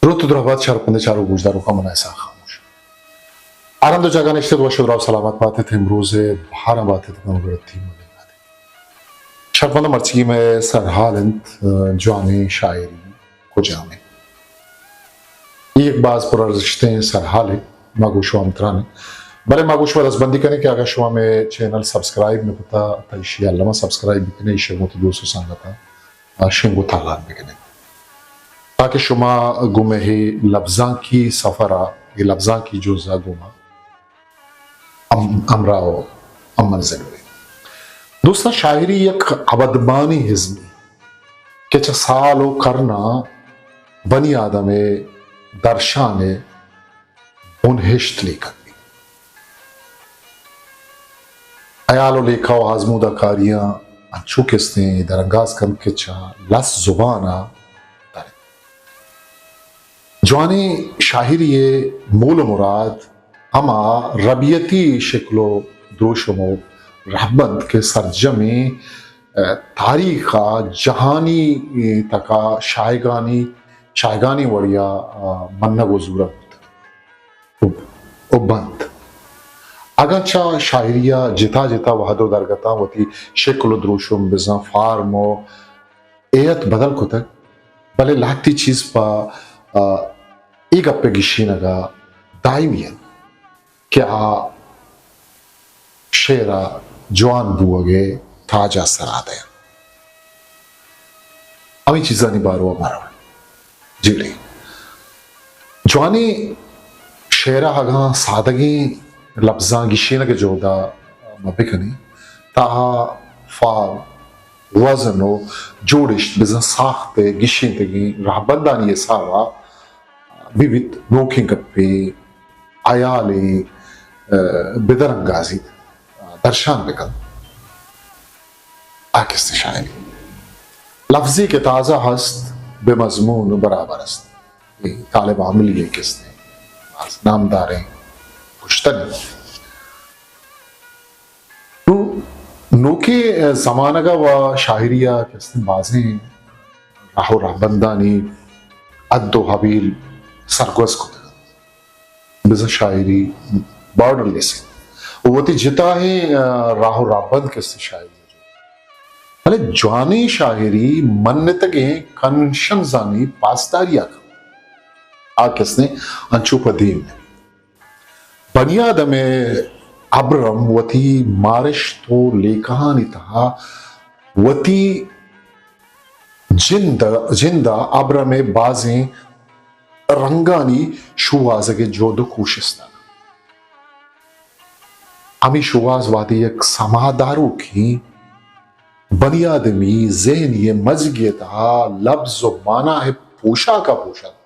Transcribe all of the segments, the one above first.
دروت ءُ درہبات شرپندیں چاروک گوشداروکاں، من اسحاق خاموش۔ ہر ہند ءُ جاگہ نشتت وش ءُ دراہ ءُ سلامت باتت، امروز ءِ بہاراں باتت، گم گڑتی ملنگ باتت۔ شرپنداں، مرچی مئے سرحال انت، جوانیں شاعری کجام انت؟ اے یک باز پر ارزشتیں سرحالے، ما گوں شما ہمتران ایں۔ بلے ما گوں شما دزبندی کنیں کہ اگاں شما مئے چینل سبسکرائب نہ کتا، تا ایشی ءَ الما سبسکرائب بکنے، ایشی ءَ گوں وتی دوست ءُ سنگتاں شنگ ءُ تالان بکنے، تاکہ شما گوں مئے اے لبزانکی سفر ءَ، اے لبزانکی جنز ءَ گوں ما ہم-، ہمراہ ءُ ہم منزل بئے۔ دوستاں، شاعری یک ابدمانی ازمے کہ چہ سال ءُ کرناں بنی آدم ءِ درشان ءِ بنہشت لیکگ بیت۔ ہیال ءُ لیکہ ءُ آزمودہ کاریاں انچو کستیں درانگاز کنت کہ چہ لس زبان ءَ در انت۔ جوانیں شاعری ءِ مول ءُ مراد ہما ربیتی شکل ءُ دروشم ءُ رہبند کہ سرجمیں، ءَ، تاریخ ءَ جہانی، ءَ، تک ءَ شاہگانی، شاہگانی وڑی ءَ، ءَ، منگ ءُ زورگ بوتگ ءُ، ءُ بنت۔ اگاں چہ شاعری ءَ جتا جتا وہد ءُ درگتاں وتی شکل ءُ دروشم، بزاں فارم ءُ ہیئت بدل کتگ، بلے لہتے چیز پہ، ءَ، اے گپ ءِ گیشینگ ءَ دائمی انت کہ آ شعر ءَ جوان بوگ ءِ تاج ءَ سرا دئینت۔ ہمے چیزانی بارو ءَ ما رویں۔ جیڑے۔ جوانیں شعر ءَ اگاں سادگیں لبزاں گیشینگ ءِ جہد ءَ ما بکنیں، تہ ءَ فال، وزن ءُ جوڑشت، بزاں ساخت ءِ گیشینتگیں رہبندانی حساب ءَ بہ بیت، نوکیں گپے، ہیالے، ءَ، بدرانگازیت، درشان بکنت۔ آ کستیں شاعری لفظے کہ تازہ ہست، بہ مضمون برابر است۔ اے طالب عاملی ءِ کستیں باز نامداریں گشتنے۔ نوں نوکیں زمانگ ءَ و شاعری ءَ کستیں بازیں راہ ءُ رہبندانی حد ءُ حبیل سرگوز کتگ انت۔ بزاں شاعری بارڈر لیس انت ءُ وتی جتائیں، ءَ، راہ ءُ رہبند کستیں شاعری ءَ۔ بلے جوانیں شاعری منتگیں کنونشنزانی پاسداری ءَ کنت۔ آ کستیں انچو پہ دیم نہ بیت۔ بنی آدم ءِ ابرم وتی مارشت ءُ لیکہانی تہا وتی جند، جند ءَ ابرم ءِ بازیں رنگانی شوہازگ ءِ جہد ءُ کوشست ءَ۔ ہمے شوہاز وہدے یک سماداروکیں بنی آدمی ذہنی ءِ مزگی ءِ تہا لبز ءُ مانا ءِ پوشاک ءَ پوشنت،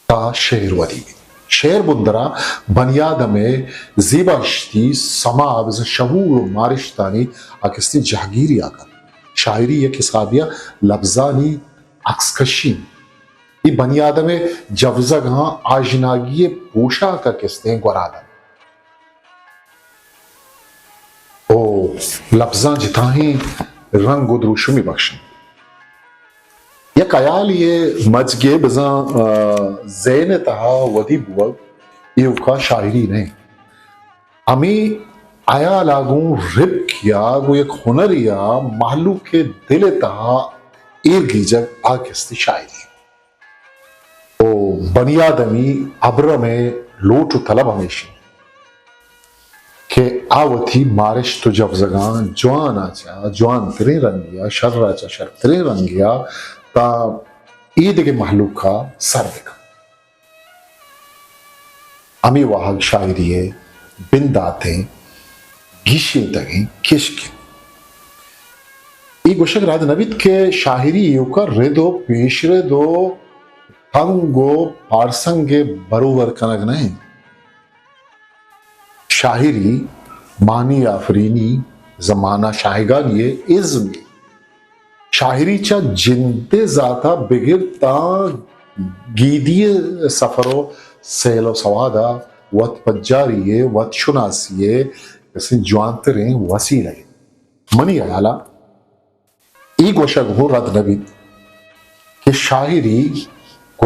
تا شعر ودی بیت۔ شعر بندر ءَ بنی آدم ءِ زیباشتی، سما، بزاں شعور ءُ مارشتانی آ کستیں جہگیری ءَ کنت۔ شاعری یک حسابے ءَ لبزانی عکس کشی انت۔ اے بنی آدم ءِ جوزگاں آژناگی ءِ پوشاک ءَ کستیں گورا دنت۔ او لبزاں جتاہیں رنگ ءُ دروشمے بخشنت۔ یک ہیالے ءِ مزگے بزاں، آ، ذہن ءِ تہا ودی بوگ ایوکا شاعری نہ انت۔ ہمے ہیال ءَ گوں ربکی ءَ گوں یک ہنرے ءَ مہلوک ءِ دل ءِ تہا ایر گیجگ آ کستیں شاعری انت۔ او بنی آدمی ابرم ءِ لوٹ ءُ طلب ہمیش انت کہ آ وتی مارشت ءُ جوزگاں جوان ءَ چہ جوانتریں رنگے ءَ، شر ءَ چہ شرتریں رنگے ءَ تا اے دگہ مہلوک ءَ سر بکنت۔ ہمے واہگ شاعری ءِ بنداتیں گیشینتگیں کشک انت۔ اے گوشگ رد نہ بیت کہ شاعری ایوکا رد ءُ پیشرد ءُ تنگ ءُ پارسنگ ءِ بروبر کنگ نہ انت۔ شاعری معنی آفرینی، زمانہ شاہگانی ءِ ازمے۔ شاعری چہ جند ءِ ذات ءَ بگر تاں گیدی ءِ سفر ءُ سیل ءُ سواد ءَ وت پجاری ءِ، وت شناسی ءِ کسیں جوانتریں وسیلہ انت۔ منی ہیال ءَ اے گوشگ ہوں رد نہ بیت کہ شاعری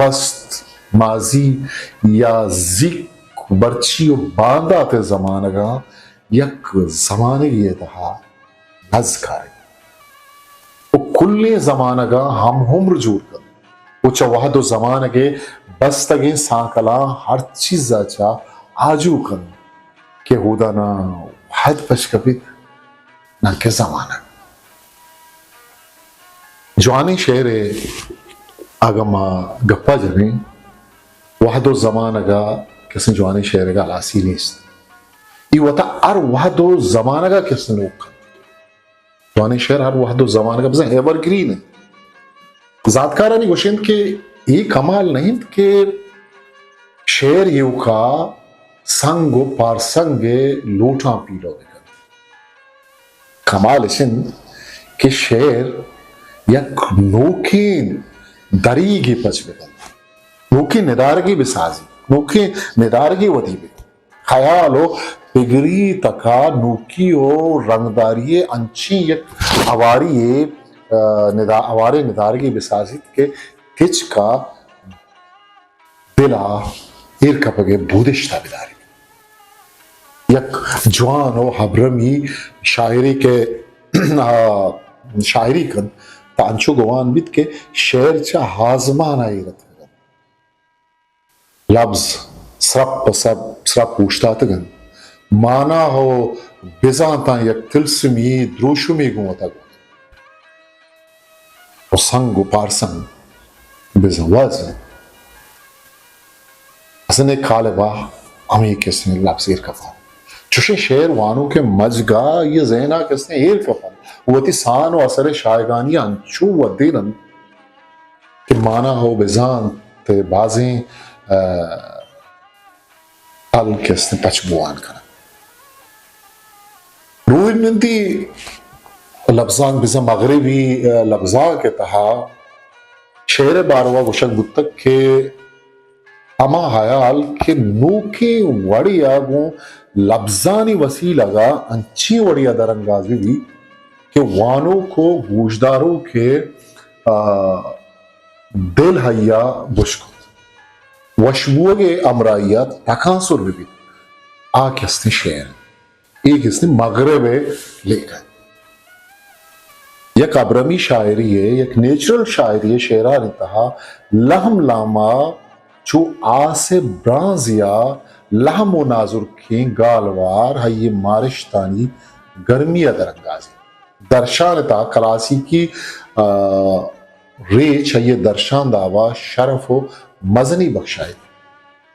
پست، ماضی یا زیک، مرچی و باندات ءِ زمانگاں یک زمانگے ءِ تہا نز کاریں و کلیں زمانگاں ہم عمر جوڑ کنت و چہ وہد و زمانگ ءِ بستگیں سانکلاں ہر چیز ءَ چہ آجو کنت کہ اودا نہ وہد پچ کپیت، نہ کہ زمانگ۔ جوانیں شعرے اگاں ما گپا جنیں، وہد و زمانگا کسیں جوانیں شعرے گا ہلاسی نیست۔ ای وتا ہر وہد و زمانگا کسیں نوک کنت۔ جوانیں شعر ہر وہد و زمانگا بزاں ایور گرین انت۔ زانتکارانی گوشنت کہ اے کمال نہ انت کہ شعر ایوکا سنگ و پارسنگ ءِ لوٹاں پیلو بکنت۔ کمال اش انت کہ شعر یک نوکیں دریگے پچ بکنت، نوکیں ندارگے بسازیت، نوکیں ندارگے ودی بکنت۔ خیال و پگری تکا نوکی و رنگداری انچیں یک ہواری، آ، ندا-، ہواریں ندارگے بسازیت کہ تچکا دل ءَ ایر کپگ ءِ بودشت ءَ بداریت۔ یک جوان و ہبرمی شاعرے کہ، آ، شاعری کنت، تہ انچو گمان بیت کہ شعر چہ آزمان ءَ ایر اتکگ انت۔ لبز سرپ پہ سرپ، سرپ اوشتاتگ انت۔ مانا و بزانتاں یک تلسمی دروشمے گوں وتا گون و سنگ و پارسنگ بزاں وز، حسن کالبا ہمے کسیں لبز ایر کپاں۔ چوشیں شعر وانوکیں مجگا یہ ذہنا کسیں ایر کپاں۔ وتی سان و اثر شایگانی انچو ودین انت کہ مانا ہو بزانت بازیں، آ، ہلک استیں پچ بوان کنگ۔ روہندی لبزانک بزاں مغربی، آ، لبزانک ءِ تہا شعر ءِ باروا گوشگ بوتگ کہ ہما حیال کہ نوکیں وڑے ءَ گوں لبزانی وسیلگ ءَ انچیں وڑے ءَ درانگاز بہ بیت کہ وانوک و گوشداروک ءِ، آ، دل ہیا گوش کنت۔ وشبوگ ءِ ہمراہی ءَ تکانسر بہ بیت۔ آ کہ استیں شعر، اے کہ استیں مغرب ءِ لیکہ۔ یک ابرمی شاعری ءِ، یک نیچرل شاعری ءِ شعرانی تہا لہم لہم ءَ چو آس ءِ برانزے ءَ لہم و نازرکیں گالوار ہئی مارشتانی گرمی ءَ درانگازی۔ درشان ءِ تہا کلاسیکی، آ، ریچ ہئی درشان دابا شرف و مزنی بخشائیت۔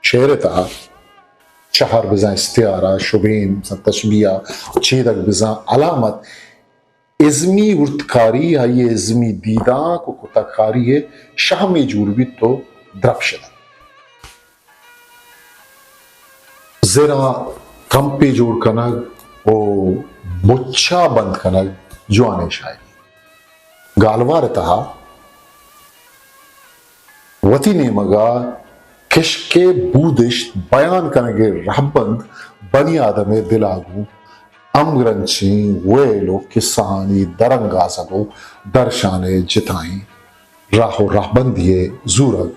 شعر ءِ تہا چہر بزاں استعارہ، شبین بزاں تشبیہ، چیدگ بزاں علامت، ازمی ارتکاری، آئی ازمی دیدانک و کتکاری ءِ شہمے جوڑ بیت و درپش دنت۔ زر ءَ تمپے جوڑ کنگ و مچا بند کنگ جوانیں شاعری۔ گالوار ءِ تہا وتی نیمگ ءَ کشک ءِ بودشت بیان کنگ ءِ رہبند بنی آدم ءِ دل ءَ گوں ہمگرنچیں ویل و کسہانی درانگازگ و درشان ءِ جتائیں راہ و رہبندی ءِ زورگ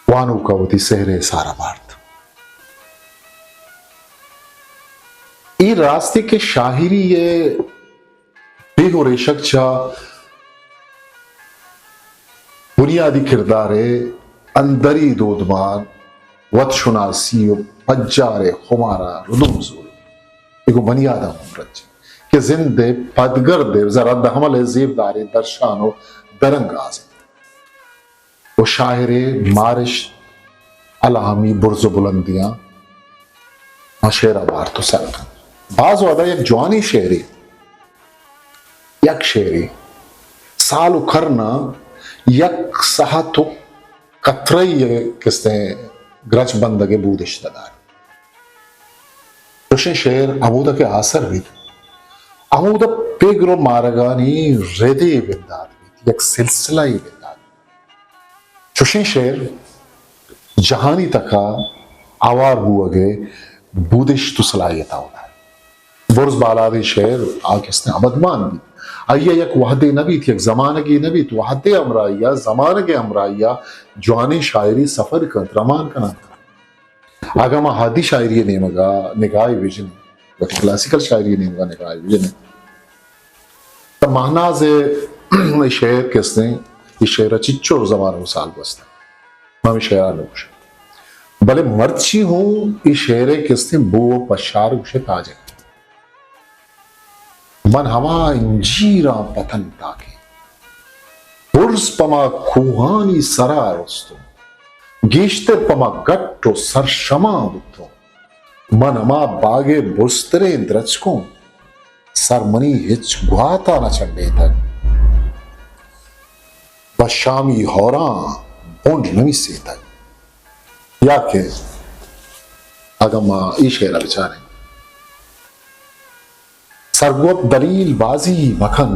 وانوک ءَ وتی سہر ءِ سار ءَ بارت۔ اے راستے کہ شاعری ءِ پیہ و ریشگ چہ بنیادی کردار ءِ اندری دودمان، وت شناسی و پجار ءِ خمار ءَ ردوم زوری۔ اے گوں بنی آدم ہمگرنچ کہ زند ءِ پدگرد ءِ بزاں رد عمل ءِ زیبداریں درشان و درانگاز انت۔ و شاعر ءِ مارشت الہامی برز و بلندیاں آ شعر ءَ بارت و سر کنت۔ باز وہدا یک جوانیں شعرے، یک شعرے سال و کرناں یک ساعت و قطرہ ءِ کستیں گرچ بندگ ءِ بودشت ءَ دار۔ چوشیں شعر ہمودا کہ آسر بیت، ہمودا پگر و مارگانی ردے بندات بیت، یک سلسلہ یے بندات بیت۔ چوشیں شعر جہانی تکا آوار بوگ ءِ بودشت و صلاحیت ءَ ودار۔ برز بالادیں شعر آ کستیں ابدمان بیت۔ آئی ءَ یک وھدے نہ بیت، یک زمانگے نہ بیت، وھد ءِ ہمراہی ءَ، زمانگ ءِ ہمراہی ءَ جوانیں شاعری سفر کنت، رمان کننت۔ اگاں ما حادی شاعری ءِ نیمگ ءَ نگاہے بجنیں، وتی کلاسیکل شاعری ءِ نیمگ ءَ نگاہے بجنیں، تہ مہناز ءِ اے شعر کہ استیں، اے شعر ءَ چنچو زمان ءُ سال گوستگ، ما ہمے شعر ءَ نہ گوشیں۔ بلے مرچی ہوں اے شعر ءِ کہ استیں بو ءُ پشار گوشے تاجگ۔ من ہما انجیراں پتن تاکیں، برز پہ ما کوہانی سرا رستوں، گیشتر پہ ما گٹ ءُ سرشماں بوتوں۔ من ہما باگ ءِ برزتریں درچکوں، سر منی ہچ گواتا نہ چنڈیتگ۔ بہ شامی ہوراں بنڈ نہ میسیتگ۔ یا کہ اگاں ما اے شعر ءَ بچاریں، سرگوپ دلیل بازی مکن،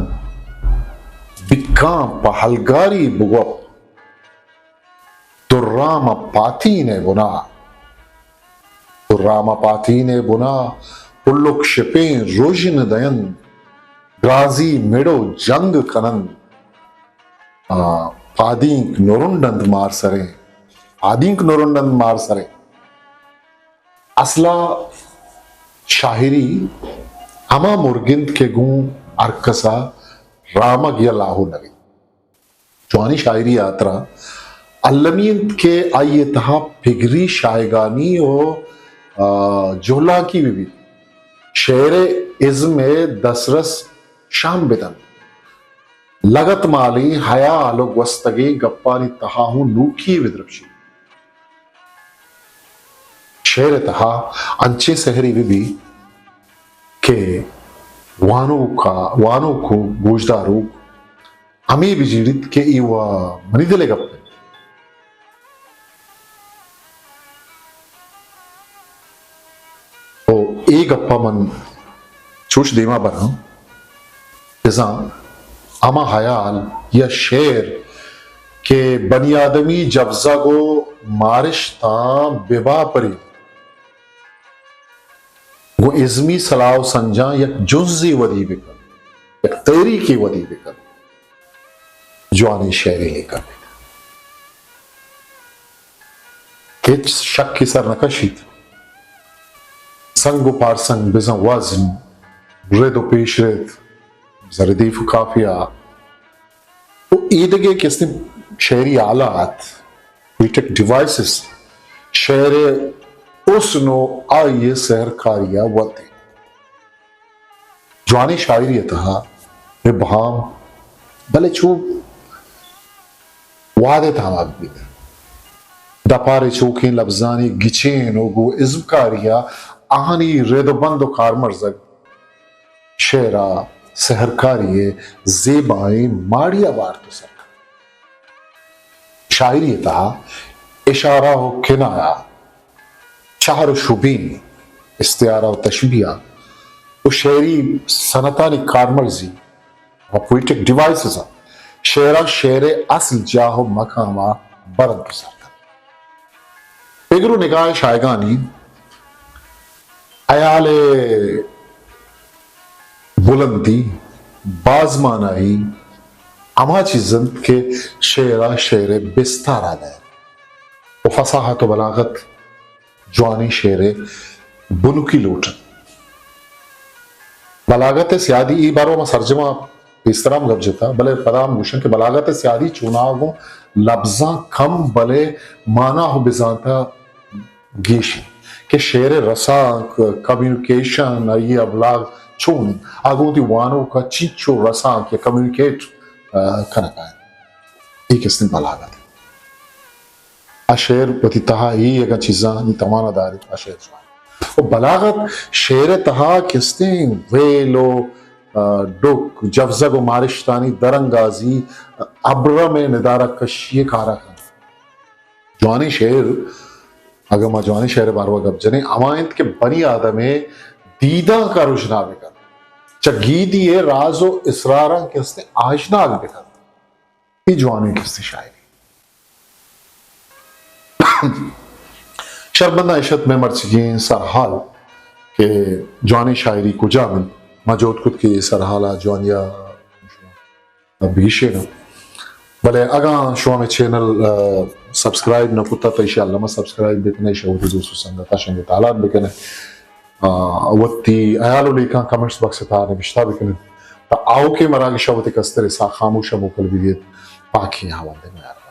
بکاں پہ ہلگاری بگوپ۔ درام ءَ پاتین ءِ بنا، درام ءَ پاتین ءِ بنا، پلک شپیں رژن دینت، گرازی مڑ ءُ جنگ کننت۔ آ، پادینک نرنڈ انت مار سریں، پادینک نرنڈ انت مار سریں۔ اصلا شاعری ہما مرگ انت کہ گوں ہر کسا رامگ یا لاہو نہ بیت۔ جوانیں شاعری ءِ ہاترا المی انت کہ آئی ءِ تہا پگری شایگانی ءُ، آ، جہلانکی بہ بیت۔ شعر ءِ ازم ءِ دسترس شام بدنت۔ لگتمالیں ہیال ءُ گوستگیں گپانی تہا ہوں نوکی بدرپشیت۔ شعر ءِ تہا انچیں سحرے بہ بیت کہ وانوک ءَ، وانوک ءُ گوشداروک ہمے بجیڑیت کہ اے وا منی دل ءِ گپ انت۔ ءُ اے گپ ءَ من چوش دیما براں، بزاں ہما ہیال یا شعر کہ بنی آدمی جبزگ ءُ مارشتاں بہ باپری، گوں ازمی سلاہ ءُ سنجاں یک جنزے ودی بہ کن، یک تحریکے ودی بہ کن، جوانیں شعرے لیکگ بیت۔ ہچ شکے سر نہ کشیت۔ سنگ ءُ پارسنگ، بزاں وزن، رد ءُ پیش رد، بزاں ردیف ءُ قافیہ، ءُ ایدگہ کہ استیں شعری آلات، پوئٹک ڈیوائسز، شعر ءِ حسن ءُ آئی ءِ سحرکاری ءَ ودی۔ جوانیں شاعری ءِ تہا ابہام، بلے چو وہد ءِ تہا بہ بیت۔ دپارے چوکیں لبزانی گچین ءُ گوں ازمکاری ءَ آہانی رد ءُ بند ءُ کارمرزگ شعر ءَ سحرکاری ءِ زیبائیں ماڑی ءَ بارت ءُ سر کنت۔ شاعری ءِ تہا اشارہ ءُ کنایہ، چہر ءُ شبین، استعارہ ءُ تشبیہ ءُ شعری صنعتانی کارمرزی ءُ پوئٹک ڈیوائسز ءَ شعر ءَ شعر ءِ اصل جاہ ءُ مقام ءَ برنت ءُ سر کنت۔ پگر ءُ نگاہ ءِ شایگانی ہیال ءِ بلندی، بازمانائی ہما چیز انت کہ شعر ءَ شعر ءِ بستار ءَ دئینت ءُ فصاحت ءُ بلاغت جوانیں شعر ءِ بنکی لوٹ انت۔ بلاغت ءِ سیادی، اے بارو ما سرجم ءَ پیسر ءَ ہم گپ جتا، بلے پدا ہم گوشاں کہ بلاغت ءِ سیادی چوناہا گوں لبزاں کم، بلے مانا ءُ بزانت ءَ گیش انت کہ شعر ءِ رسانک، کمیونیکیشن، آئی ءِ ابلاغ چون انت، آ گوں وتی وانوک ءَ چنچو رسانک یا کمیونیکیٹ، آ، کنگ ءَ انت۔ اے کسیں بلاغت انت۔ آ شعر وتی تہا اے اگاں چیزانی توانا داریت، آ شعر جوان۔ ءُ بلاغت شعر ءِ تہا کستیں ویل ءُ، آ، ڈک، جبزگ ءُ مارشتانی درانگازی، ابرم ءِ ندارگ کشی ءِ کارا کنت۔ جوانیں شعر، اگاں ما جوانیں شعر ءِ باروا گپ جنیں، ہما انت کہ بنی آدم ءِ دیدانک ءَ رژنا بکنت، چہ گیدی ءِ راز ءُ اسراراں کستیں آژناگ بکنت۔ اے جوانیں کستی شاعری۔ شربنداں اش ات مئے مرچیگیں سرحال کہ جوانیں شاعری کجام انت۔ ما جہد کت کہ اے سرحال ءَ جوانی ءَ بیشے نہ۔ بلے اگاں شما ہمیں چینل سبسکرائب نہ کتا تو ایشی الما سبسکرائب بکنے، ایشی وتی دوست و سنگتا شنگ تالات بکنے۔ آ، وتی حیال و لیکاں کمنٹس باکس تا نوشتہ بکنن۔ تا آؤکیں مراگشا وتی کستر سا خاموشا موکل بدیت۔ پاکیں ہاوند میار۔